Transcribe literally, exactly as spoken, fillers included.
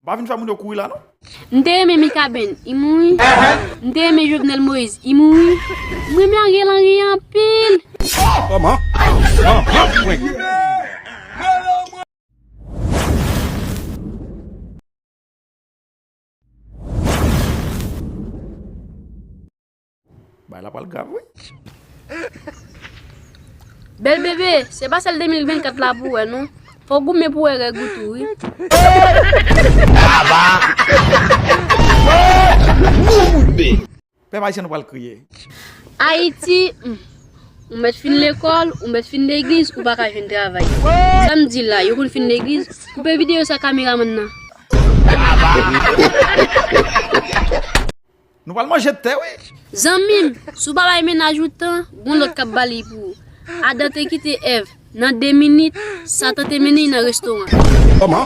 Pa vin fè moun yo kouri la, non. M te renmen Mikaben, i mouri. M te renmen Jovenel Moïse, i mouri. M renmen Ariel Henry anpil. Kòman? Bagay la pral grav, wi. Bèl bebe, se pa sèl de mil vennkat la pou wè, non. Fò goumen pou wè règ ou tou, wi. Pèp ayisyen, nou pral kriye. Ayiti, hmm. Ou mèt fin lekòl, ou mèt fin legliz, ou pa ka jwenn travay. Sa m di la, yo konn fin legliz, koupe videyo sa kameramann nan. Nou pral manje tè, wi. Zanmi m, si w pa bay mennaj ou tan, gon lòt k ap ba li pou ou. Adan te kite Èv, nan de minit, Satan te mennen l nan restoran. Kòman?